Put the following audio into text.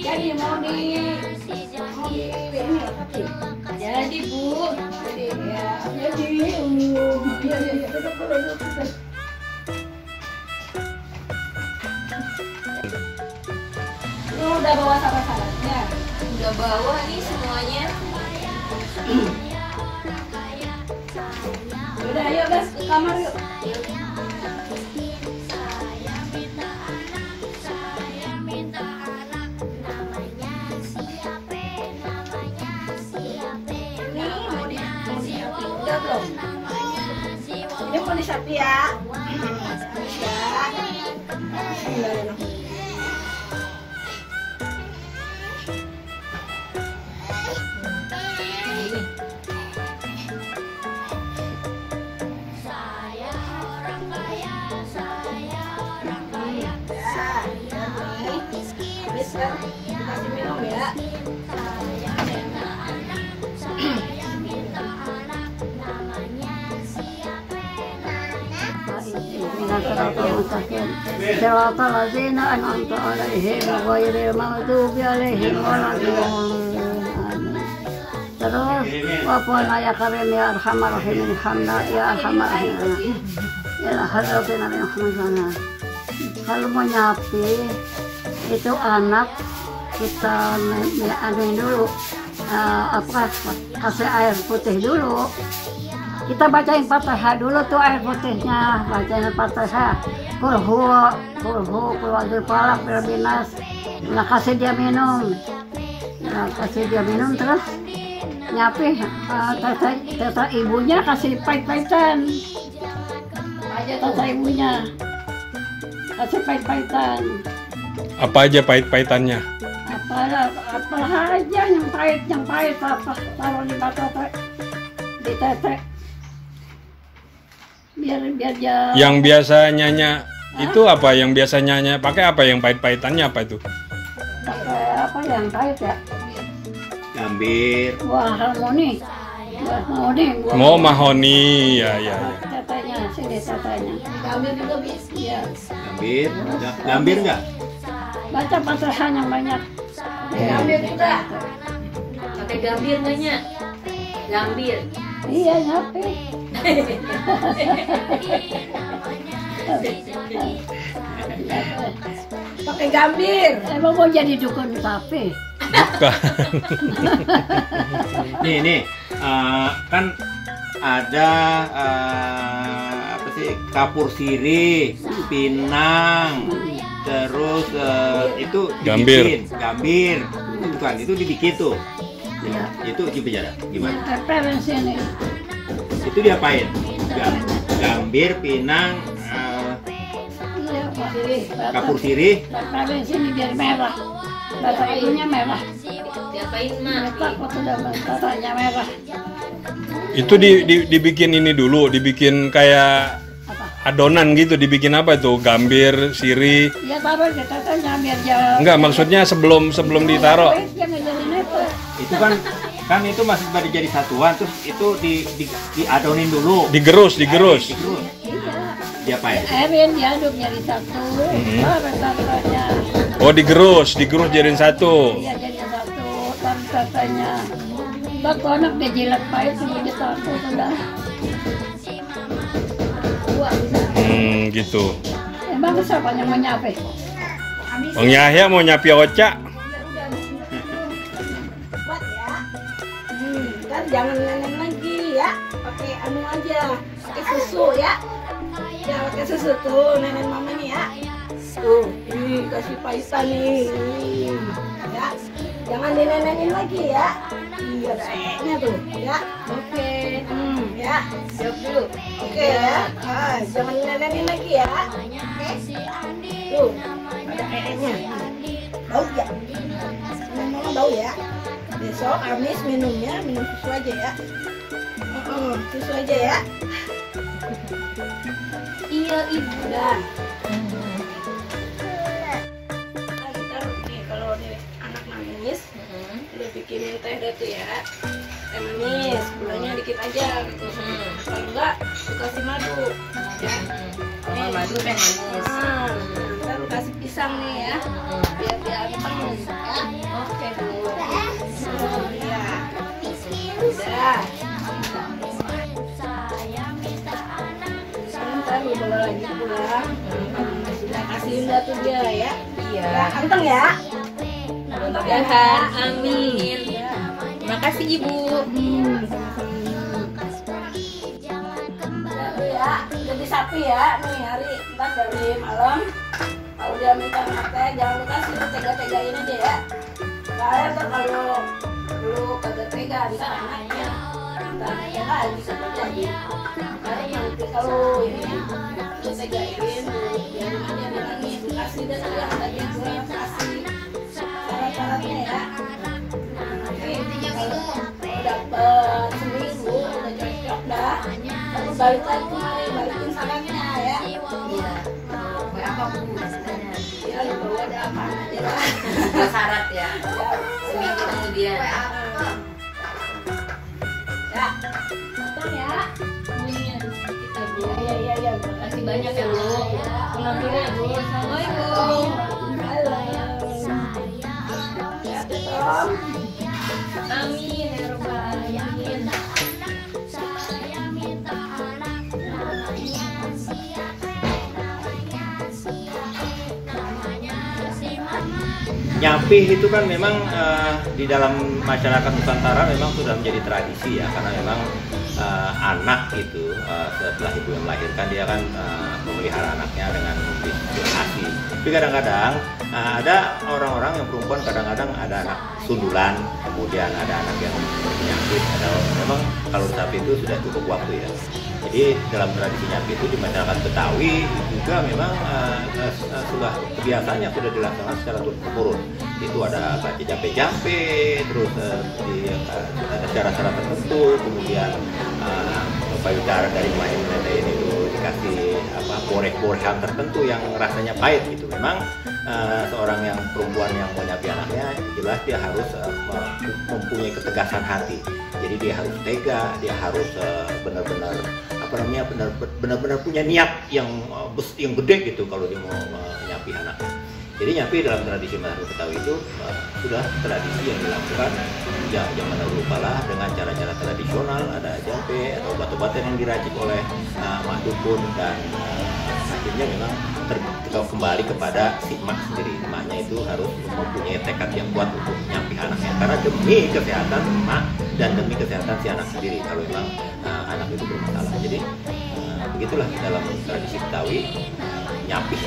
Jadi mau di jadi Bu, jadi ya, jadi Lu udah bawa salah-salahnya? Udah bawa nih semuanya. Udah ayo guys ke kamar yuk. Udah belum? Ini mau disapi ya. Kasih minum ya. Siratal ladzina an'amta 'alaihim ghairil maghdubi 'alaihim waladdallin. Terus wapun ya karim ya arhamar rahimin hamda ya arhamar rahimin. Ya hadratin Nabi Muhammad. Kalau mau nyapi itu anak kita anuin dulu kasih air putih dulu. Kita bacain Fatihah dulu tuh air putihnya, bacain Fatihah. Kulhu keluarga palak berbinas. Nah kasih dia minum, terus nyapi tata ibunya kasih pahit-pahitan. Tata ibunya kasih pahit-pahitan. Apa aja pahit-pahitannya? Apa aja yang pahit apa taruh di batata di tete biar dia. Yang biasa nyanya itu apa? Yang biasa nyanya pakai apa? Yang pahit-pahitannya apa itu? Pakai apa yang pahit ya? Gambir. Wah harmoni. Mau mahoni ya. Tetenya sini tetenya. Gambir juga bisa. Ya. Gambir nggak? Baca Fatihah yang banyak. Gambir juga. Pakai gambir nggak Nya? Gambir. Iya nyapi. Pakai gambir. Emang mau jadi dukun sapi? Bukan. Nih, kan ada apa sih kapur sirih, pinang, terus itu Gambir. Gambir, bukan itu dibikin tuh. Ya, itu gimana? Gimana? Pepper sini. Itu diapain? Gambir, pinang, kapur sirih. Pepper sini biar merah. Bata ibunya merah. Diapain Mak? Takut udah batanya merah. Itu dibikin ini dulu, dibikin kayak adonan gitu, dibikin apa itu? Gambir, sirih. Ya taruh di tetenya biar dia. Enggak, maksudnya sebelum ditaruh. Itu kan itu masih baru jadi satuan, terus itu diadonin dulu. Digerus. Iya. Diapain? Airin diaduk jadi satu. Taruh tetenya. Oh, digerus jadiin satu. Iya jadi satu. Taruh tetenya. Bak anak dia jilat pahit jadi satu sudah. Gitu. Emang siapa yang mau nyape? Bang Yahya mau nyapi oca? jangan nenek lagi ya, pakai anu aja, pakai susu ya. Ya pakai susu tuh nenek mama nih ya. Tuh, ini kasih paisa nih. Ya, jangan dinenenin lagi ya. Iya, ada e-nya tuh ya. Oke. Ya. Siap dulu. Oke ya. Jangan dinenenin lagi ya. Tuh, ada e-nya. Bau ya. Mama bau ya. Besok Amis minumnya minum susu aja ya. Susu aja ya. Iya ibu. Udah. Ntar nih kalau anak nangis, udah bikinin teh deh tuh ya. Teh manis, gulanya dikit aja gitu. Kalau enggak, dikasih madu. Ya. Kalau madu teh manis. Ntar lu kasih pisang nih ya. Biar dia anteng ya. Oke Bu. Iya. Udah. Ntar lu bawa lagi pulang. Sudah kasihin dah tuh dia ya. Iya. Ya, anteng ya. Mudah-mudahan. Amin. Terima kasih Ibu. Ya, udah disapi ya, nih hari ntar dari malam kalau dia minta teh jangan lu kasih, tega-tegain aja ya. Soalnya ntar kalau lu kagak tega ntar anaknya lagi sama jadi. Karena nanti kalau ini lu tegain, biarin aja dia nangis, lu kasih dan yang tadi gua kasih syarat-syaratnya ya. Nanti kalau dapet seminggu udah cocok dah, lalu balik lagi kemari, balikin syaratnya ya. Iya. Apa Bu biasanya? Ya lu bawa ada apa aja lah. Syarat ya. Ya, Seminggu kemudian. ya, datang ya. Iya. Kita Bu. Ya. Terima kasih banyak ya Bu. Pulang dulu ya Bu. Assalamualaikum. Halo. Ya, Tom. Amin ya Rabbal Alamin. Nyapih itu kan memang di dalam masyarakat Nusantara memang sudah menjadi tradisi ya, karena memang anak itu setelah ibu yang melahirkan dia kan memelihara anaknya dengan memberi ASI. Tapi kadang-kadang ada orang-orang yang perempuan kadang-kadang ada anak sundulan, kemudian ada anak yang berpenyakit, ada memang kalau Nyapih itu sudah cukup waktu ya. Jadi dalam tradisi Nyapih itu di masyarakat Betawi juga memang sudah kebiasaannya sudah dilaksanakan secara turun-temurun. Itu ada baca jampe-jampe, terus ada cara-cara tertentu, kemudian payudara dari main nenek ini itu dikasih boreh-borehan tertentu yang rasanya pahit gitu. Memang seorang yang perempuan yang mau nyapih anaknya jelas dia harus mempunyai ketegasan hati. Jadi dia harus tega, dia harus benar-benar benar-benar punya niat yang gede gitu kalau dia mau nyapih anaknya. Jadi nyapih dalam tradisi masyarakat Betawi itu sudah tradisi yang dilakukan sejak zaman dahulu kala dengan cara-cara tradisional, ada jampe atau obat-obatan yang diracik oleh mak dukun, dan akhirnya memang kembali kepada si emak sendiri. Emaknya itu harus mempunyai tekad yang kuat untuk nyapih anaknya karena demi kesehatan emak dan demi kesehatan si anak sendiri kalau memang anak itu bermasalah. Jadi begitulah dalam tradisi Betawi nyapih.